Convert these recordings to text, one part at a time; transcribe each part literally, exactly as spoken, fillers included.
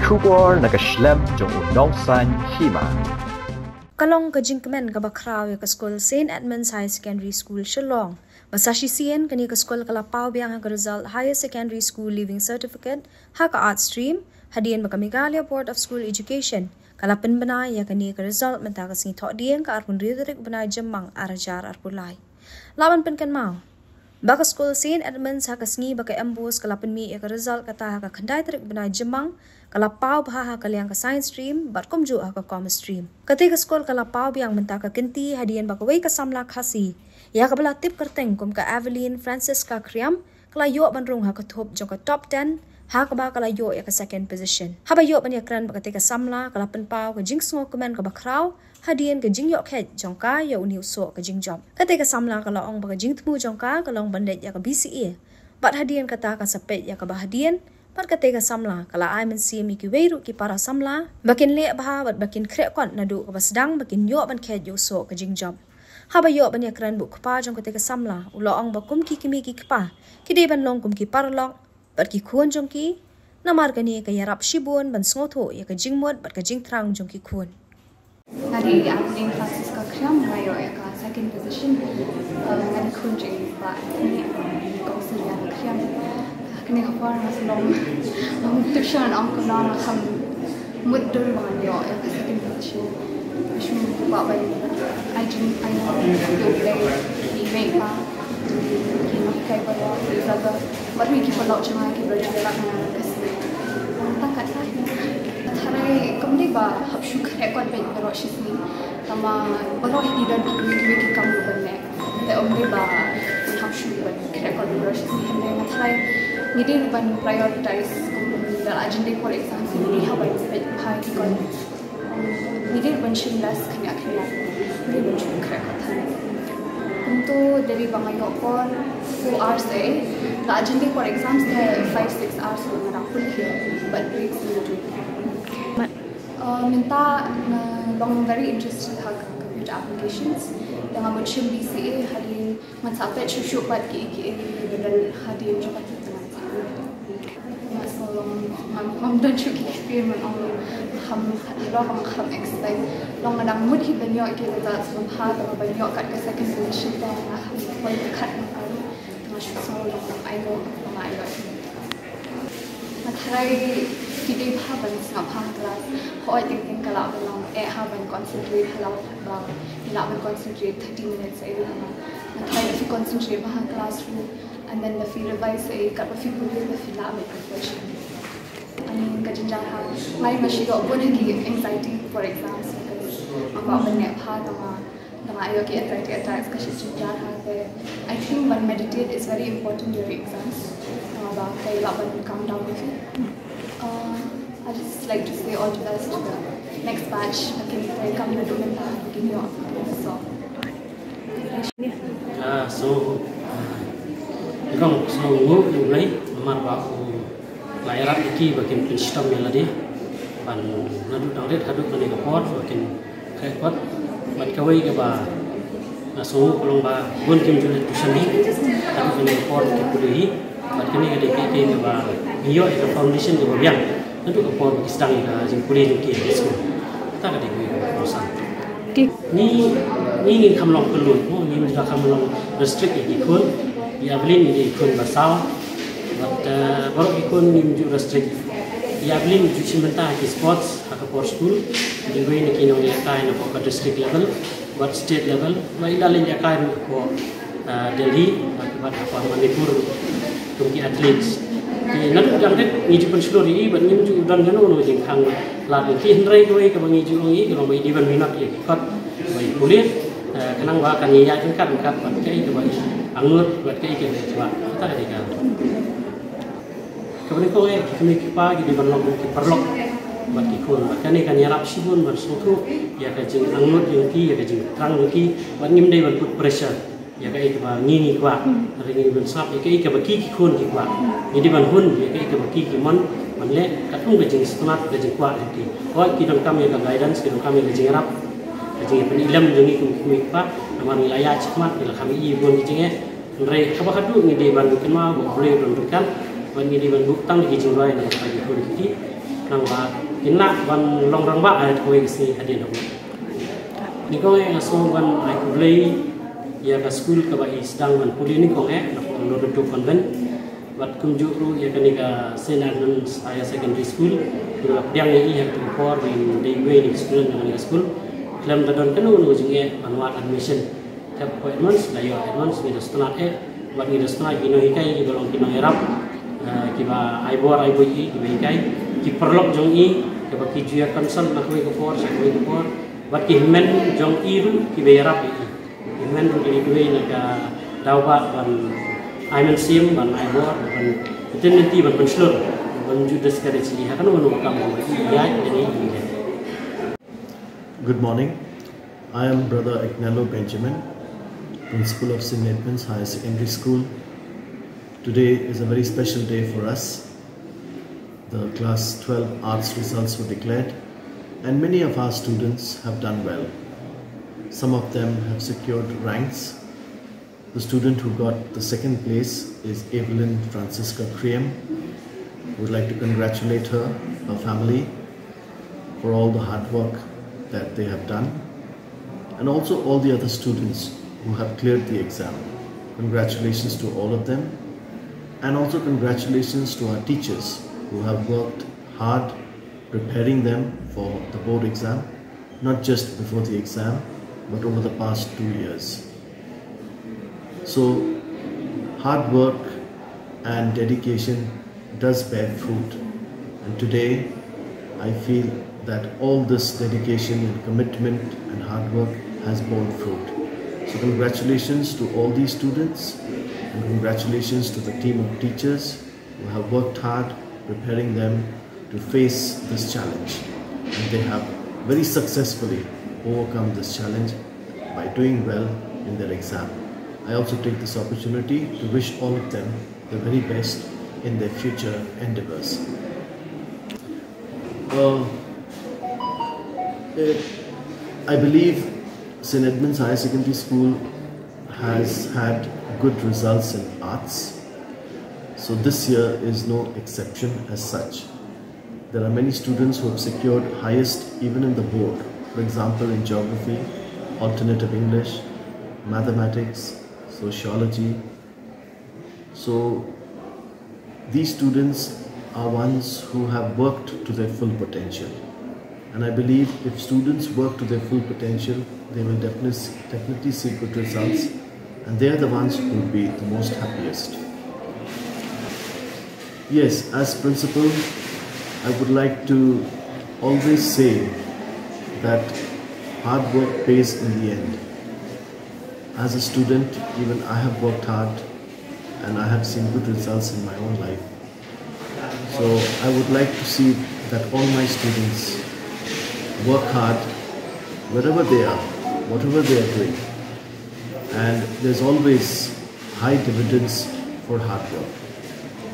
Khubor na ka shlem jong u nongsan hima. Ka long ka jingkmen kaba khraw ïa ka skul Saint Edmund's Higher Secondary School Shillong, ba sa shisien kane ka skul ka la paw biang ha ka result Higher Secondary School Leaving Certificate ha ka Arts Stream, hadien ba ka Meghalaya Board of School Education ka la pynbna ïa kane ka result mynta ka sngi Thohdieng, ka arphew hynriew tarik bnai Jymmang ar hajar arphew lai. Lah ban pynkynmaw ba ka skul Saint Edmund's ha ka sngi ba ka MBOSE ka la pynmih ïa ka result kata ha ka khyndai tarik bnai Jymmang, ka la paw bha ha ka liang ka Science Stream bad kumjuh ha ka Commerce Stream. Kata ka skul ka la paw biang mynta ka kynti hadien ba kawei ka samla Khasi, ïa kaba la tip kyrteng kum ka Evelyn Francisca Khriam, ka la ïoh ban rung ha ka thup jong ka top ten, ha kaba ka la ïoh ïa ka second position. Haba ïoh ban ïakren bad kata ka samla, ka la pynpaw ka jingsngewkmen kaba khraw hadien ka jingïoh kheit jong ka ïa une u soh ka jingjop. Kata ka samla ka la ong ba ka jingthmu jong ka ka long ban leit ïa ka BCA. Bad hadien kata ka sa peit ïa kaba hadien, bad kata ka samla ka la ai mynsiem ïa kiwei ruh ki para samla ba kin leh bha bad ba kin khreh kot naduh kaba sdang ba kin ïoh ban kheit ïa u soh ka jingjop. Haba ïoh ban ïakren bad u kpa jong kata ka samla, u la ong ba kum ki kmie ki kpa, ki dei ban long kum ki paralok bad ki khun jong ki, namar kane ka ïarap shibun ban sngewthuh ïa ka jingmut bad ka jingthrang jong ki khun. Nga dei Evelyn Francisca Khriam, nga ïoh ïa ka second position. Uh, nga dei khun jong i Bah Anthony, Kong Surya Khriam. Kane ka por nga sa long, long tuition, ong kumno, nga kham mut dur ba ngan ïoh ïa ka second position. Nga shu kwah ban ai jing, ai jingmut ïa U Blei, ïa i mei i pa, ki nonghikai baroh, ïa i Father, bad ruh ïa ki paralok jong nga kiba ju ïarap ïa nga ha ka sngi. Tang katne, nga tharai kam dei ba hap shu khreh kot beit baroh shi sngi, tangba baroh hi ki don kiwei kiwei ki kam ruh ban leh. Te ym dei ba hap shu ban khreh kot baroh shi sngi, hynrei nga tharai ngi dei ruh ban prioritize, kum da la jan dei por exam, ngi dei hap ban peit bha ïa ki kot. Ngi dei ban shim less khyndiat khyndiat. Ngi dei ban shim khreh kot than. Kumto da dei ba nga ïoh por four hours eh. La jan dei por exams te five six hours ruh nga dang pule hi. Bad breaks in between. Uh, mynta nga long very interested ha ka computer applications. Ïa nga mut shim BCA hadien ngan sa peit shuh shuh pat kiei kiei ba don hadien jong ka, te ngan sa. Nga sngew long ngam, ngam don shuh ki experience, ngam long, ngam, long ngam kham expect. Long nga dang mut hi ban ïoh ki results bha, tangba ban ïoh kat ka second position te nga kham poi pyrkhat nga. Te nga shu sngew long ngam ai nguh, ngam ai nguh. Nga tharai ki dei bha ban sngap ha class. Hooid, teng teng ka lah ban long eh ha ban concentrate, ha lah ba ki lah ban concentrate thirty minutes eh. Nga tharai da phi concentrate bha ha class ruh, and then da phi revise eh, katba phi pule da phi lah ban preparation. I mean, ka jynjar ha, nga nga shu ïoh bun ha ki anxiety for exams, because nga kwah ban neh bha, tangba tangba ïoh ki anxiety attacks, ka shu jynjar ha te. I think ban meditate is very important during exams. Uh, ba ka lah ban calm down ïa phi. Uh, I just like to say all the best to the next batch. Ba kin trei kam naduh mynta, ba kin ïoh. So. Ah, so, ah, nga sngewnguh ïa U Blei namar ba u la ïarap ïa ki ba kin pynshitom ïa lade. Ban naduh dang rit haduh kane ka por ba kin khreh kot. Bad kawei kaba nga sngew ka long ba bun kim ju leit tuition hi haduh kane ka por ki pule hi. Bad kane ka dei kaei kaei kaba ngi ïoh ïa ka foundation kaba biang naduh ka por ba ki sdang ïa ka jingpule jong ki ha skul. Kata ka dei kaei kaba kongsan. Ngi, ngi ngim kham long kylluid mo, ngim ju kham long restrict ïa ki khun. Ïa Evelyn ngi dei khun ba saw. Bad, eh, baroh ki khun ngim ju restrict. Ïa Evelyn ju shim bynta ha ki sports ha ka por skul. Ngi wei na ki nonglehkai na ka district level bad state level. Bad i la leit lehkai ruh hapoh, eh, Delhi bad hapoh Manipur kum ki athletes. Te naduh dang rit ngi ju pynshlur ïa i bad ngim ju don kano kano jingkhang lad ïa ki, hynrei kawei kaba ngi ju ong ïa i ka long ba i dei ban minot ïa ki kot ba i pule, eh, khnang ba kan ïaid ryngkat ryngkat bad kaei kaba i angnud bad kaei kaba i kwah. Kata ka dei ka. Kaba nyngkong eh, ki kmie ki kpa ki dei ban long ki paralok bad ki khun. Bad kane kan ïarap shibun ban sngewthuh ïa ka jingangnud jong ki, ïa ka jingthrang jong ki, bad ngim dei ban put pressure ïa kaei kaba ngi ngi kwah. Hynrei ngi dei ban sngap ïa kaei kaba ki ki khun ki kwah. Ngi dei ban hun ïa kaei kaba ki ki mon ban leh katkum ka jingsngewtynnat, ka jingkwah jong ki. Hooid, ki donkam ïa ka guidance, ki donkam ïa ka jingïarap, ka jingïapyni lem jong ngi kum ki kmie ki kpa. Namar ngi la ïaid shakhmat, ngi la kham ïohi bun ki jingeh. Hynrei haba khatduh ngi dei ban kynmaw ba U Blei u don ryngkat, bad ngi dei ban buh tang ki jingrwai na ka bynta ki khun ki kti. Nang ba kin lah ban long rangbah ha kawei ka sngi hadien. Nyngkong eh nga sngew ban ai khublei ïa ka skul kaba i sdang ban pule nyngkong eh na Lordo Convent. Bad kumjuh ruh ïa kane ka Saint Edmund's Higher Secondary School, kaba la pdiang ïa i ha ka por ba i dei iwei na ki student jong kane ka skul. Khlem da don kano kano ka jingeh ban wad admission. Tep ko advance, la ïoh advance, ngi da sngewtynnat eh, bad ngi da sngewtynnat ki nonghikai kiba long ki nongïarap, eh, kiba ai bor ai buit ïa i, kiba hikai, ki paralok jong i, kiba ki ju ïa consult na kawei ka por sha kawei ka por, bad ki hynmen jong i ruh kiba ïarap ïa i. Ki hynmen ruh ki dei kiwei na ka daw ba ban ai mynsiem, ban ai bor, ban ktien lynti, ban pynshlur, ban ju discourage i ha kano kano ka kam kaba i ïaid lane i leh. Good morning. I am Brother Agnello Benjamin, Principal of Saint Edmund's Higher Secondary School. Today is a very special day for us. The class twelve arts results were declared, and many of our students have done well. Some of them have secured ranks. The student who got the second place is Evelyn Francisca Kriem. We would like to congratulate her, her family, for all the hard work that they have done, and also all the other students who have cleared the exam. Congratulations to all of them, and also congratulations to our teachers who have worked hard preparing them for the board exam, not just before the exam, but over the past two years. So, hard work and dedication does bear fruit, and today I feel that all this dedication and commitment and hard work has borne fruit. So, congratulations to all these students, and congratulations to the team of teachers who have worked hard preparing them to face this challenge. And they have very successfully overcome this challenge by doing well in their exam. I also take this opportunity to wish all of them the very best in their future endeavors. Uh, eh, I believe Saint Edmund's Higher Secondary School has had good results in arts, so this year is no exception as such. There are many students who have secured highest even in the board, for example, in geography, alternative English, mathematics, sociology. So these students are ones who have worked to their full potential. And I believe if students work to their full potential, they will definitely, definitely see good results, and they are the ones who will be the most happiest. Yes, as principal, I would like to always say that hard work pays in the end. As a student, even I have worked hard and I have seen good results in my own life. So I would like to see that all my students work hard wherever they are, whatever they are doing. And there's always high dividends for hard work.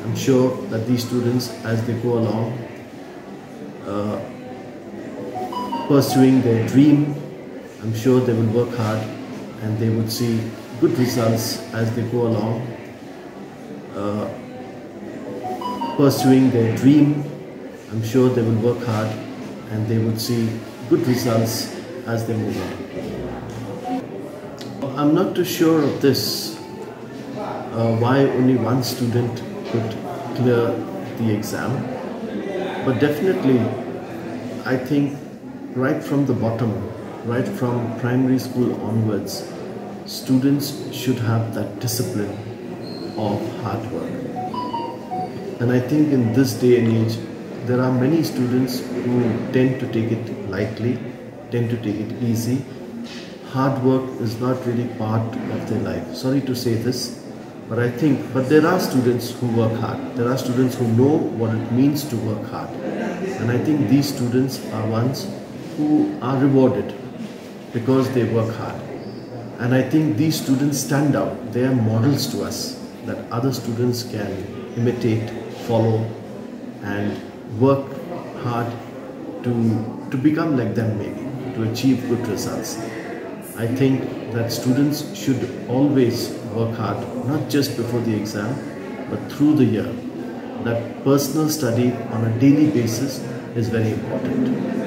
I'm sure that these students, as they go along, uh, pursuing their dream, I'm sure they will work hard and they would see good results as they go along. Uh, pursuing their dream, I'm sure they will work hard and they would see good results as they move on. I'm not too sure of this, uh, why only one student could clear the exam, but definitely, I think right from the bottom, right from primary school onwards, students should have that discipline of hard work. And I think in this day and age, there are many students who tend to take it lightly, tend to take it easy. Hard work is not really part of their life. Sorry to say this, but I think, but there are students who work hard. There are students who know what it means to work hard. And I think these students are ones who are rewarded because they work hard. And I think these students stand out. They are models to us that other students can imitate, follow, and work hard to, to become like them, maybe, to achieve good results. I think that students should always work hard, not just before the exam, but through the year. That personal study on a daily basis It is very important.